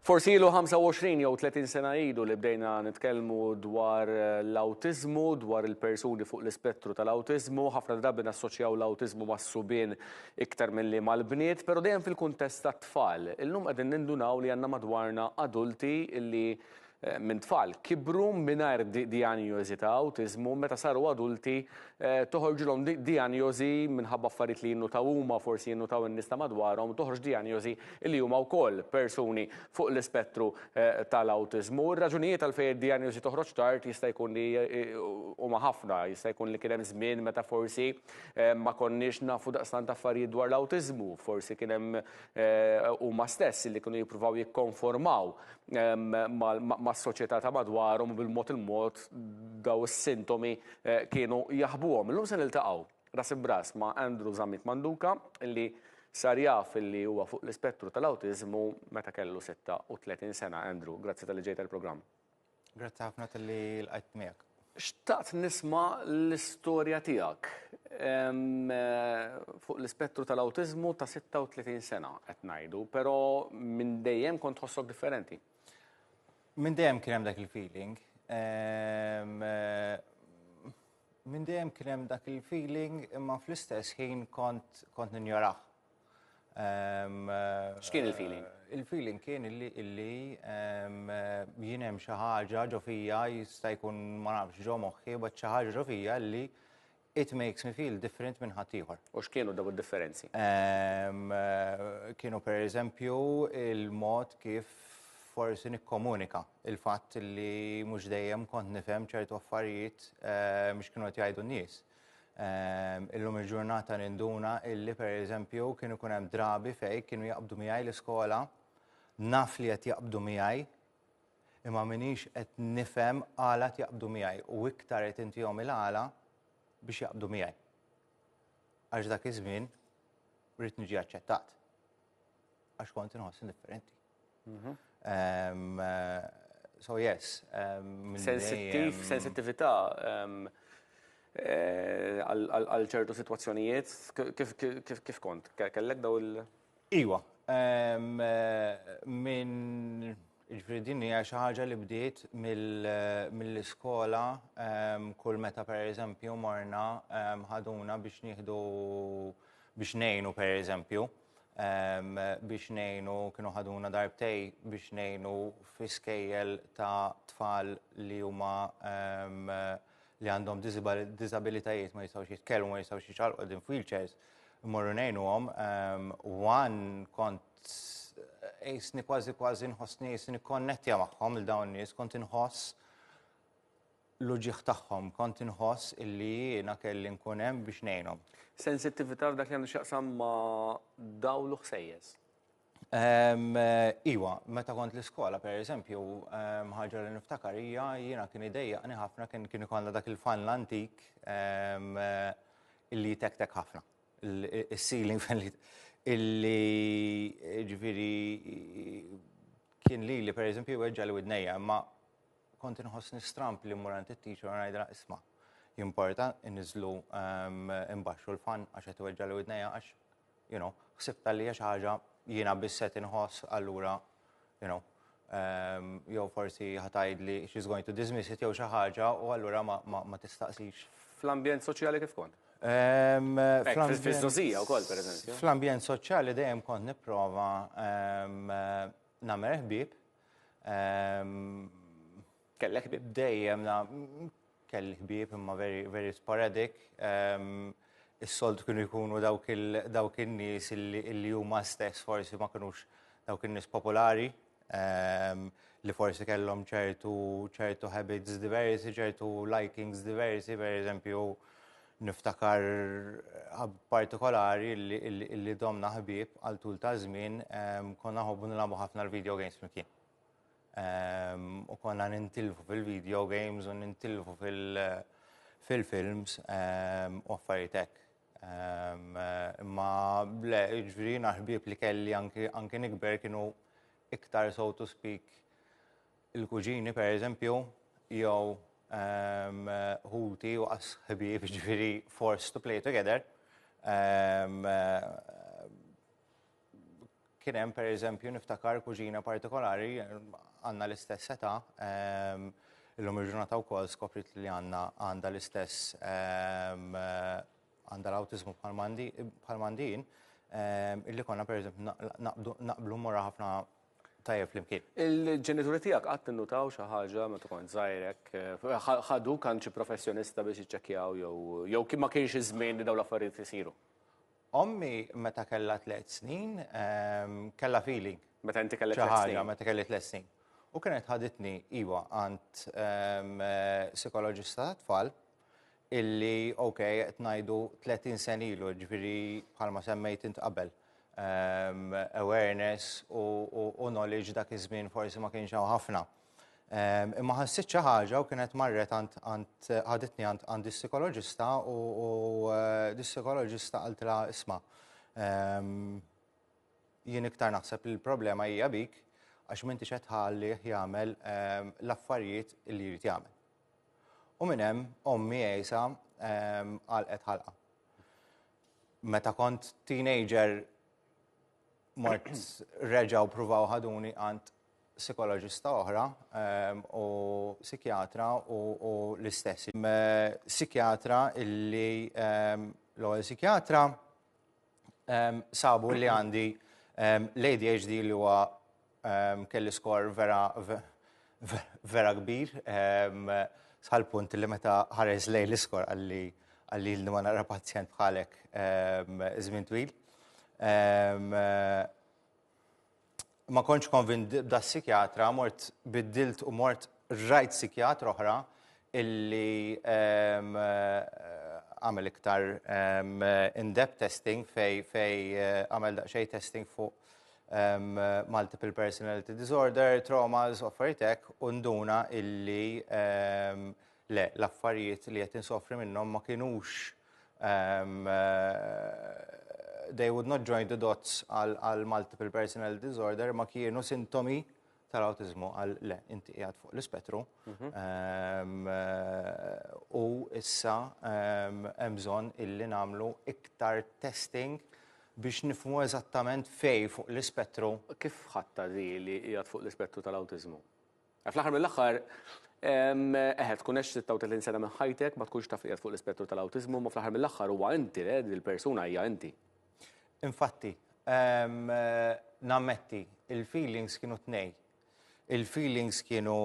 Forsi ilu 25 jew 30 sena ilu li bdejna nitkellmu dwar l-awtiżmu, dwar il-persuni fuq l-ispettru tal-awtiżmu. Ħafna drabi nassoċjaw l-awtiżmu mas-subien iktar milli mal-bniet, però dejjem fil-kuntest tat-tfal. Illum qegħdin nindunaw li għandna madwarna adulti li minn tfal kibru mingħajr dijanjosi ta' awtiżmu, meta saru adulti toħorġilhom dijanjosi minħabba affarijiet li jinnutaw huma, forsi jinnutaw in-nies ta' madwarhom, toħroġ dijanjosi li huma wkoll persuni fuq l-ispettru tal-awtiżmu. Ir-raġunijiet għalfejn id-dijanjosi toħroġ tard jista' jkun li huma ħafna, jista' jkun li kien hemm żmien meta forsi ma konniex nafu daqstant affarijiet dwar l-awtiżmu, forsi kien hemm huma stess li kienu jippruvaw jikkonformaw mas-soċjetà ta' madwarhom u bil-mod il-mod daw is-sintomi kienu jaħbuhom. Illum se niltaqgħu ras imb'ras ma' Andrew Zammit Manduca li sar jaf li huwa fuq l-ispettru tal-awtiżmu meta kellu 36 sena. Andrew, grazzi talli ġejt għall-programm. Grazzi ħafna talli lqajt miegħek. Xtaqt nisma' l-istorja tiegħek fuq l-ispettru tal-awtiżmu ta' 36 sena qed ngħidu, però minn dejjem kont tħossok differenti. Minn dejjem kien hemm dak il-feeling. Minn dejjem kien hemm dak il-feeling imma fl-istess ħin kont kont ninjorah. X'kien il-feeling? Il-feeling kien illi illi jien hemm xi ħaġa ġo fija jista' jkun ma nafx ġo moħħi, but xi ħaġa ġo fija li it makes me feel different minn ħaddieħor. U x'kienu daw id-differenzi? Kienu per eżempju il-mod kif forsi nikkomunika, il-fatt li mhux dejjem kont nifhem ċertu affarijiet x'kienu qed jgħidu n-nies. Illum il-ġurnata ninduna illi per eżempju kienu ikun hemm drabi fej kienu jaqbdu miegħi l-iskola, naf li qed jaqbdu miegħi, imma minix qed nifhem għala qed jaqbdu miegħi u iktar qed intihom il-għala biex jaqbdu miegħi. Għax dak iż-żmien rrid niġi aċċettat. Għax kont inħossni differenti. Mhm. So yes. Sensittiv, sensittività eh, għal ċertu situazzjonijiet, kif kont? Kellek daw il- Iwa, minn ġifieri din hija xi ħaġa li bdiet mill-iskola kull meta pereżempju morna ħaduna biex nieħdu biex ngħinu pereżempju biex ngħinu kienu ħaduna darbtej biex ngħinu fi skejjel ta' tfal li huma li għandhom diżabilitajiet ma jistgħux jitkellmu, ma jistgħux jiċċaqalqu qegħdin f'wheelchairs, immorru ngħinuhom. One kont qisni kważi kważi nħossni qisni nikkonnettja magħhom il dawn nies, kont inħoss l-uġigħ tagħhom, kont inħoss illi jiena kelli nkun hemm biex ngħinhom. Sensittività f'dak li għandu x'jaqsam ma' dawl u ħsejjes. Iwa, meta kont l-iskola, per eżempju, ħaġa li niftakar hija jiena kien idejjaqni ħafna kien kien ikollna dak il-fan l-antik illi tektek ħafna. Il-ceiling fan illi ġifieri kien lili per eżempju weġġa' li widnejja, imma kont inħossni stramp li mmur għand it-teacher u ngħidilha isma' jimporta inniżlu imbaxxu l-fan għax qed iweġġa' widnejja għax you know, ħsibtha li hija xi ħaġa jiena biss qed inħoss allura you know, jew forsi ħa tgħidli she's going to dismiss it jew xi ħaġa u allura ma, ma, ma tistaqsix. Fl-ambjent soċjali kif kont? Fiż-żgħożija wkoll, pereżempju. Fl-ambjent soċjali dejjem kont nipprova nagħmel ħbieb Kellek ħbieb? Dejjem kelli ħbieb imma very, very sporadic. Is-soltu kienu jkunu dawk in-nies illi huma stess forsi ma kinux dawk in-nies popolari li forsi kellhom ċertu ċertu habits diversi, ċertu likings diversi, per eżempju, niftakar partikolari li domna ħbieb għal tul ta' żmien konna nħobbu nilagħbu ħafna l-video games flimkien. U konna nintilfu fil-video games u nintilfu fil-films u affarijiet hekk. Imma le, ġifieri jiena ħbieb li kelli anki nikber kienu iktar so to speak il-kuġini per eżempju, jew ħuti u qas ħbieb ġifieri forced to play together. Kien hemm pereżempju niftakar kuġina partikolari għandna l-istess età, illum il-ġurnata wkoll skoprit li għandna għandha l-istess għandha l-awtiżmu bħal m'għandi jien, illi konna pereżempju naqblu morra ħafna tajjeb flimkien. Il-ġenituri tiegħek qatt innutaw xi ħaġa meta kont żgħir hekk? Ħaduk għand xi professjonista biex jiċċekkjaw jew jew ma kienx iż-żmien li dawn l-affarijiet isiru? Ommi meta kellha tliet snin kellha feeling. Meta inti kellek tliet snin. Meta kelli tliet snin. U kienet ħaditni iwa għand psikoloġista tat-tfal illi ok qed ngħidu 30 sena ilu, ġifieri bħalma semmejt int qabel. Awareness u knowledge dak iż-żmien forsi ma kienx hawn ħafna. Imma ħassit xi ħaġa u kienet marret għand ħaditni għand is-psikoloġista u dis-psikoloġista qaltilha isma' jien iktar naħseb li l-problema hija bik għax m'intix qed tħallih jagħmel l-affarijiet li jrid jagħmel. U minn hemm ommi għejsa għalqet ħalqa. Meta kont teenager mort reġgħu pruvaw ħaduni għand psikoloġista oħra u psikjatra u l-istess. Psikjatra illi l-ewwel psikjatra sabu li għandi l-ADHD li huwa kelli skor vera vera kbir sal punt li meta ħares lej l-iskor għalli għalli li ma nara pazjent bħalek żmien twil. Ma kontx konvint da psikjatra, mort biddilt u mort rajt psikjatra oħra illi għamel iktar in-depth testing fej fej għamel daqsxejn testing fuq multiple personality disorder, traumas, u affarijiet hekk, u nduna illi le, l-affarijiet li qed insofri minnhom ma kinux they would not join the dots għal multiple personality disorder, ma kienu sintomi tal-awtiżmu għal le, inti qiegħed fuq l-ispettru. U issa hemm bżonn illi nagħmlu iktar testing biex nifhmu eżattament fej fuq l-ispettru. Kif ħadtha di li qiegħed fuq l-ispettru tal-awtiżmu? Fl-aħħar mill-aħħar, eħe, tkun għext 36 sena minn ħajtek, ma tkunx taf li qiegħed fuq l-ispettru tal-awtiżmu, ma fl-aħħar mill-aħħar huwa inti, le, il-persuna hija inti. Infatti, nammetti, il-feelings kienu tnej. Il-feelings kienu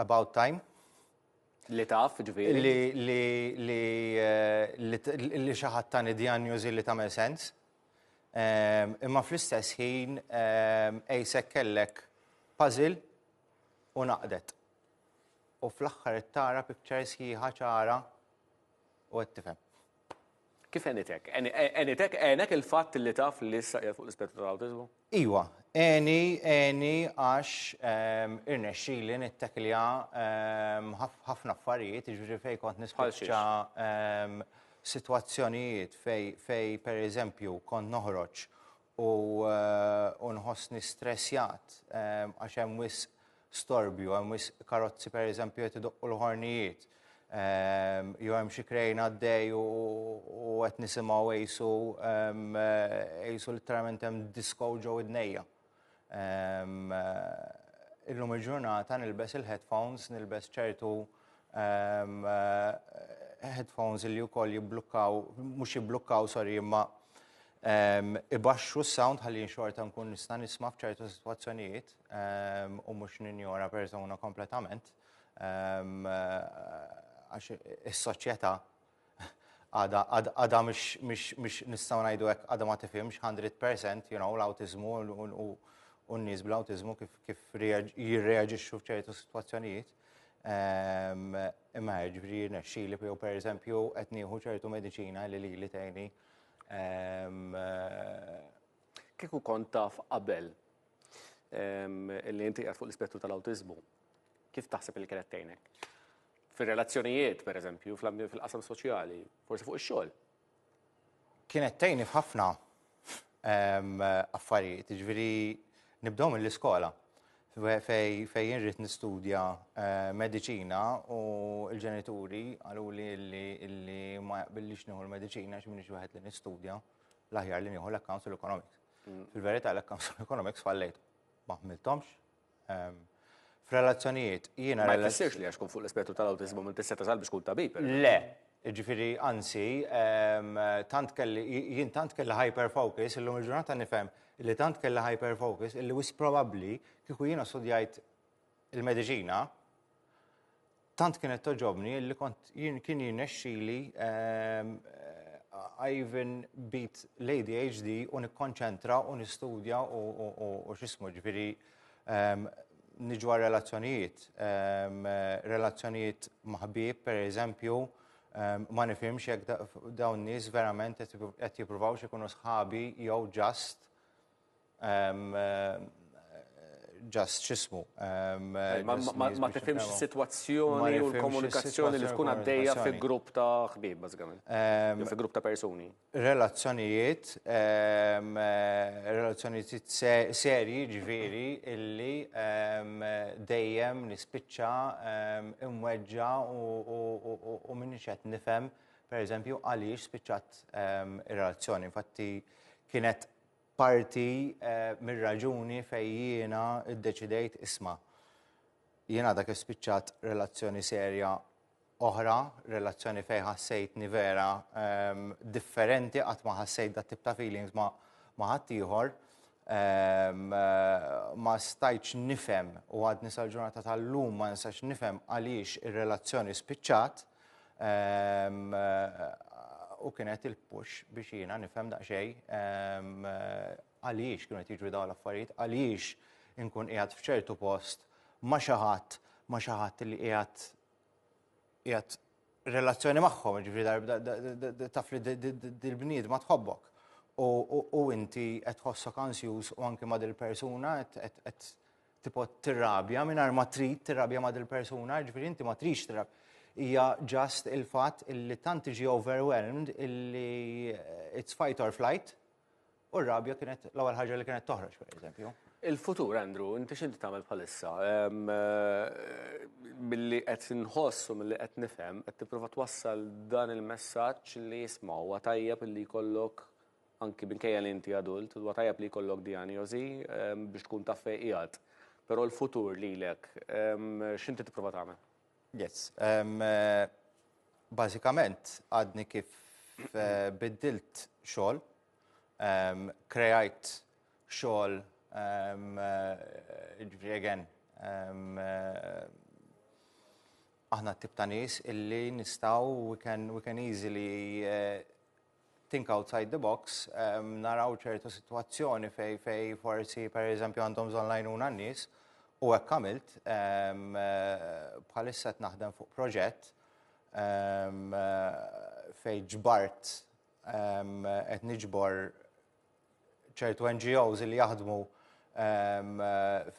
about time. Li taf, ġifieri. Li li li li xi ħadd tani diagnosi li tagħmel sens. Imma fl-istess ħin qisek kellek puzzle u naqdet. U fl-aħħar tara picture sħiħa ċara u qed tifhem. Kif għenitek? Għenitek għenek il-fatt li taf li issa qiegħed fuq l-ispettru tal-awtiżmu? Iwa, għeni għeni għax irnexxieli nitteklja ħafna affarijiet, jiġifieri fejn kont nispiċċa sitwazzjonijiet fej fej pereżempju kont noħroġ u nħossni stressjat għax hemm wisq storbju, hemm wisq karozzi pereżempju qed idoqqu l-ħornijiet, jew hemm xi crane għaddej u qed nisimgħu qisu qisu litteralment hemm disco ġo widnejja. Illum il-ġurnata nilbes il-headphones, nilbes ċertu headphones li wkoll jibblukkaw, mhux jibblukkaw, sorry, imma ibaxxu s-sound ħalli xorta nkun nista' nisma' f'ċertu sitwazzjonijiet u mhux ninjora persuna kompletament. Għax is-soċjetà għada għada mhix nistgħu ngħidu hekk għada ma tifhimx 100% l-awtiżmu u n-nies bl-awtiżmu kif jirreaġixxu f'ċertu sitwazzjonijiet. Imma ġifieri jirnexxieli jew pereżempju qed nieħu ċertu mediċina li lili tgħinni. Kieku kont taf qabel li inti qiegħed fuq l-ispettru tal-awtiżmu, kif taħseb li kienet tgħinek? Fir-relazzjonijiet, per eżempju, fil-qasam soċjali, forsi fuq ix-xogħol. Kienet tgħinni f'ħafna affarijiet, ġifieri nibdew mill-iskola fej fej jien rrid nistudja mediċina u l-ġenituri qaluli li ma jaqbillix nieħu l-mediċina għax m'iniex wieħed li nistudja, l-aħjar li nieħu l-accounts u l-economics. Fil-verità l-Accounts Economics fallejt ma ħmilthomx. F'relazzjonijiet, jiena. Ma jfissirx li għax tkun fuq l-ispettru tal-awtiżmu minn tista' tasal biex tkun tabib. Le, ġifieri anzi, tant kelli, jien tant kelli hyperfocus, illum il-ġurnata nifhem li tant kelli hyperfocus illi wisq probabbli kieku jiena studjajt il-mediċina, tant kienet togħġobni li kont jien kien jirnexxili I even beat l-ADHD u nikkonċentra u nistudja u x'ismu ġifieri niġu għal relazzjonijiet. Relazzjonijiet ma' ħbieb, per eżempju, ma nifhimx jekk dawn nies verament qed jippruvaw ikunu sħabi jew just x'ismu. Ma tifhimx is-sitwazzjoni u l-komunikazzjoni li tkun għaddejja fi grupp ta' ħbieb, bażikament. Fi grupp ta' persuni. Relazzjonijiet, relazzjonijiet serji ġifieri illi dejjem nispiċċa imweġġa u m'iniex qed nifhem, per eżempju, għaliex spiċċat ir-relazzjoni. Infatti kienet parti mir-raġuni fej jiena iddeċidejt isma' jiena dak spiċċat relazzjoni serja oħra, relazzjoni fej ħassejtni vera differenti, qatt ma ħassejt dat tip ta' feelings ma' ħaddieħor, ma stajtx nifhem u għadni sal-ġurnata tal-lum ma nistax nifhem għaliex ir-relazzjoni spiċċat u kienet il-push biex jiena nifhem daqsxejn għaliex kienu qed jiġru dawn l-affarijiet, għaliex inkun qiegħed f'ċertu post ma' xi ħadd, ma' xi ħadd li qiegħed qiegħed relazzjoni magħhom, ġifieri taf li dil-bniedma tħobbok. U inti qed tħossok ansjuż u anki ma' dil-persuna qed tipo tirrabja mingħajr ma trid tirrabja ma' dil-persuna, ġifieri inti ma tridx tirrabja. Hija just il-fatt illi tant tiġi overwhelmed illi it's fight or flight u r-rabja kienet l-ewwel ħaġa li kienet toħroġ, per eżempju. Il-futur, Andrew, inti x'inti tagħmel bħalissa? Billi qed nħoss u milli qed nifhem, qed tipprova twassal dan il-messaġġ li jisma' huwa tajjeb li jkollok anki minkejja li inti adult, huwa tajjeb li jkollok dijanjosi biex tkun taf fejn qiegħed. Però l-futur lilek, x'inti tipprova tagħmel? Yes. Bażikament għadni kif biddilt xogħol, kreajt xogħol ġifieri again aħna tip ta' nies illi nistgħu we can easily think outside the box, naraw ċertu situazzjoni fej forsi per eżempju għandhom bżonn l-għajnuna n-nies u hekk għamilt bħalissa qed naħdem fuq proġett fej ġbart qed niġbor ċertu NGOs li jaħdmu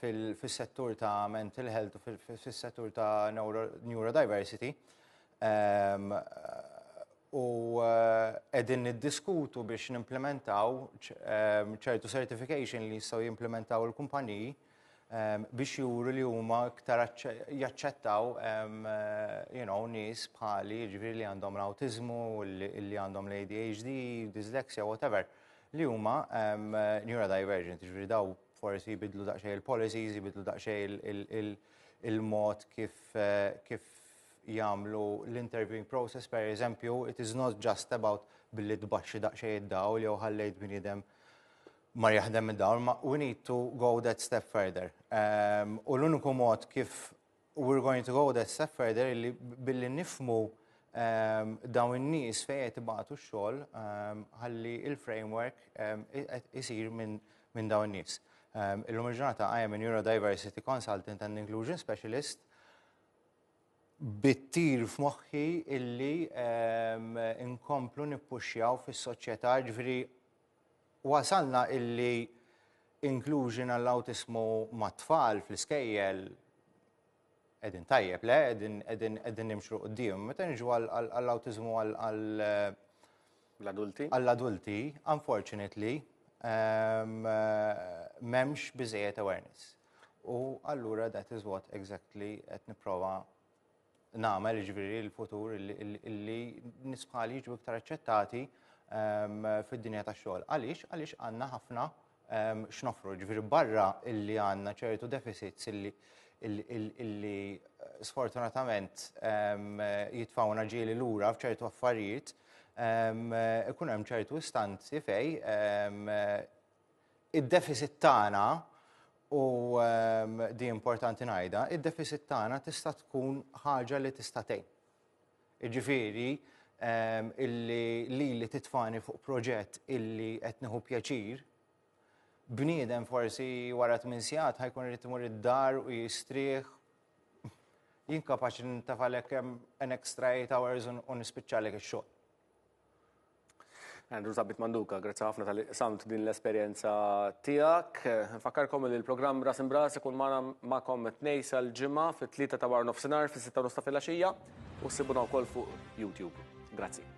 fil-settur ta' mental health u fil-settur ta' neurodiversity. U qegħdin niddiskutu biex nimplementaw ċertu certification li jistgħu jimplementaw il-kumpaniji biex juru li huma iktar jaċċettaw nies bħali ġifieri li għandhom l-awtiżmu, li għandhom l-ADHD, dyslexia, whatever, li huma neurodivergent, ġifieri daw forsi jbidlu daqsxejn il-policies, jbidlu daqsxejn il-mod kif jagħmlu l-interviewing process, per eżempju, it is not just about billi tbaxxi daqsxejn id-dawl jew ħallejt bniedem mar jaħdem id-dawl, ma we need to go that step further. U l-uniku mod kif we're going to go that step further illi billi nifhmu dawn in-nies fejn qed ibatu x-xogħol ħalli il-framework isir minn dawn in-nies. Illum il-ġurnata I am a neurodiversity consultant and inclusion specialist bit-tir f'moħħi illi inkomplu nippuxjaw fis-soċjetà, ġifieri wasalna illi inclusion għall-awtiżmu mat-tfal fl-iskejjel qegħdin tajjeb, le, qegħdin nimxu quddiem. Meta niġu għall-awtiżmu għall L-adulti? Għall-adulti, unfortunately, m'hemmx biżejjed awareness. U allura that is what exactly qed nipprova nagħmel ġifieri l-futur illi nies bħali jiġu iktar aċċettati fid-dinja tax-xogħol. Għaliex? Għaliex għandna ħafna x'noffru. Ġifieri barra illi għandna ċertu deficits illi illi sfortunatament jitfgħuna ġieli lura f'ċertu affarijiet, ikun hemm ċertu istanzi fej id-deficit tagħna u di importanti ngħidha, id-deficit tagħna tista' tkun ħaġa li tista' tgħin. Jiġifieri illi lili titfani fuq proġett illi qed nieħu pjaċir, bniedem forsi wara tmien sigħat ħa jkun irid imur id-dar u jistrieħ. Jien kapaċi nintefalek an extra 8 hours u nispiċċalek ix-xogħol. Andrew Zammit Manduca, grazzi ħafna talli qsamt din l-esperjenza tiegħek. Nfakkarkom li l-programm Ras Imbras ikun magħna magħkom tnej sal-ġimgħa fit-3 ta' wara nofsinhar fis-6 nofs ta' filgħaxija u ssibuna wkoll fuq YouTube. Grazzi.